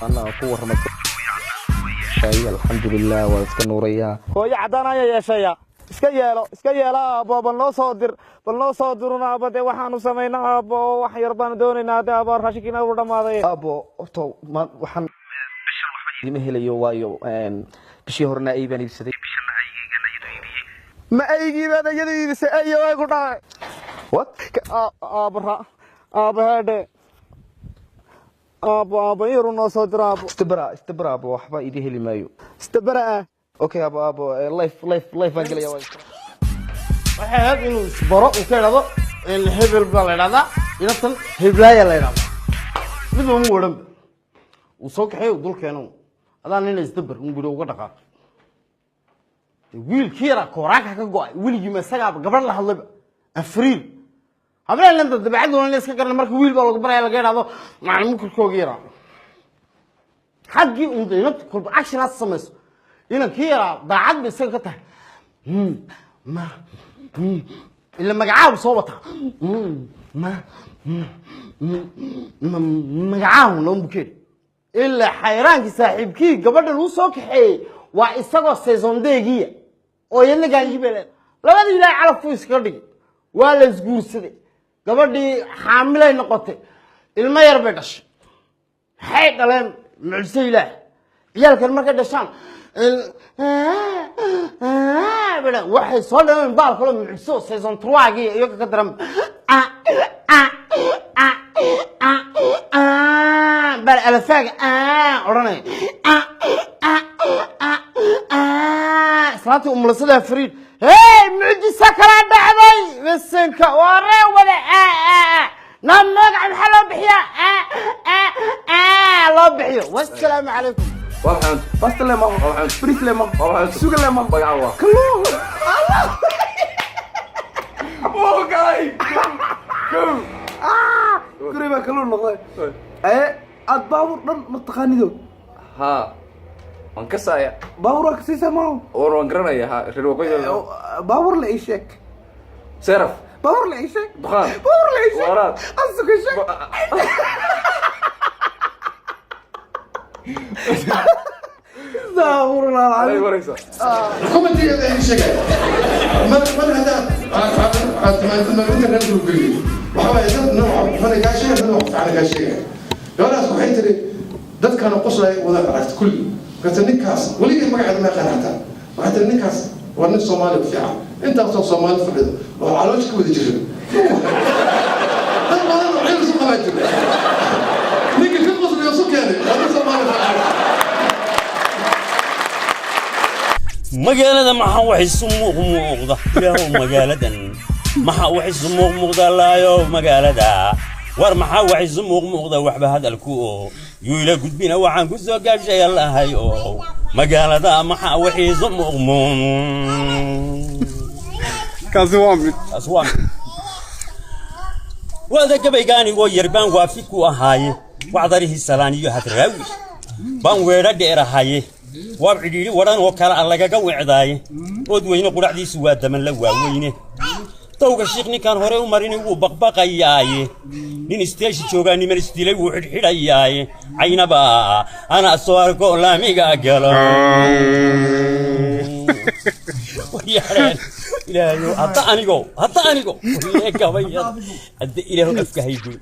Anaa ku warramay, alxamdulilah, waa iska nuurayaa. Hooyo caddaan ayaa yeeshaya. Iska yeelo, iska yeelo aabbo. Bal noo soo dir, bal noo soo dirun aabbo. Dee waxaanu samaynaa aabbo, wax yar baanu doonaynaa dee aabbo, raashinkiina uu dhammaaday. Aabbo, horta waxaan ima helayo, waayo bishii horena ay baan iibsaday. Ma aygii baad iyada iibisay? Ayo ay ku dhacay. What? Aabbo ra aabbo, heedhe aabbo, aabbo in yaru noo soo diro aabbo. Istabara, istabara aabbo, waxba idin heli maayo. Istabara ah. Okay aabbo, aabbo, life life life baan gelaya. Waxay ahayd inuu isbaro, uu ka idhahdo hebel baa la idhahdaa, inatan heblaaya la idhahdaa. Midba ma odhanba, uu soo kaxeey, uu dul keeno, adaa nina isdabar un buri, uga dhaqaaqay. Wiilkii yaraa kooraanka ka go'ay weligiima isagaaba gabadh la hadlayba afriil hableen lenta dabeecaduna la iska garan. Marka wiil baa lagu baraya, laga idhahdo macalin mukarkoogi yaraa xaggii un inanta kolba actionaad samayso, inankii yaraa daacad bay isaga ka tahay. Ma ila magacaabu soo wataa, ma magacaahu noo bukeed ilaa xayraankii saaxiibkii gabadhan uu soo kaxeeyey waa isagoo saisondeegiya oo iyadna gaangi bay leedahay. Labadii ilaahay calafku iskaga dhigay, waa la isguursaday, gabadhii xaamilay noqotay, ilmo yar bay dhashay. Maxay dhaleen? Mucjiso ilaah. Ciyaalkan markay dhashaan waxay soo dhaleen baal kaloo mucjiso saison trois-gii iyaga ka daran bal alafaaga odhanaya islaantii umulasada fariid. Hey, mucjiso kala dhacday bisinka waa ree wada na magaca maxaa loo bixiyaa loo bixiyo. Wassalaamu calaykum. Waa maxay cunto? Basta lema. Waa maxay cunto? Bariis lema. Waa maxay cunto? Suga lema. Magaca waa Kalluun. Oh, guy! Go! Guri baa kalluun noqday. Ee aad baabuur dhan ma taqaanido? Ha. Waan ka saaya. Baabuur waa kasiisaa maaho? War waan garanaya, ha, reer waqooyi. Baabuur la ii sheeg. Seraf. Baabuur la ii sheeg. Duqaan. Baabuur la ii sheeg. Waraad. Asuka sheeg. Astaghfirullah Alay alcaliim. waraysa. Commentiga idin sheegaya mar mar haddaad internet uu geliyo, waxa waaye dadna wax xun kaa sheegaya, dadna wax fiican kaa sheegaya. Gabadhaas waxay tiri dadkana qoslay wada aragta kulli markaase ninkaas weligii magaceeda ma yaqaan xataa. Waxay tiri ninkaas waa nin Soomaali fiican, intaasoo Soomaali fadhido oo caloosha ka wada jirin, dad badan oo ciil isu qabaa jiro, ninka ka qoslayo isu keenay waa nin Soomaali fiican. Magaalada maxaa wax isu muuqmuuqda? Ilaahow, magaaladan maxaa wax isu muuqmuuqda? Laayow, magaalada war maxaa wax isu muuqmuuqda? Waxba hadalku oo yuu ila gudbina, waxaan ku soo gaashay Allahay oo magaalada maxaa wax isu muuqmuuq. Kaasi waa mid. Taas waa mid waada gabayga anigoo yarbaan waafi ku ahaaye, wacdarihii salaan iyo hadraawi baan weedha dheer ahaye, waa cidhiidhi wadhan oo kale a lagaga wecdaaye, ood weyne qudhacdiisu waa daman la waaweyne, dawga shiikh ninkaan hore u marini wuu baqbaqayaaye, nin isteeshi joogaa niman isdilay wuu xidhxidhayaaye, caynaba anaa soo arko laamiga galo. Waryareen, ilaahayow, hadda anigo, hadda anigo walle gabayada, hadda ilaahu afka haygoy.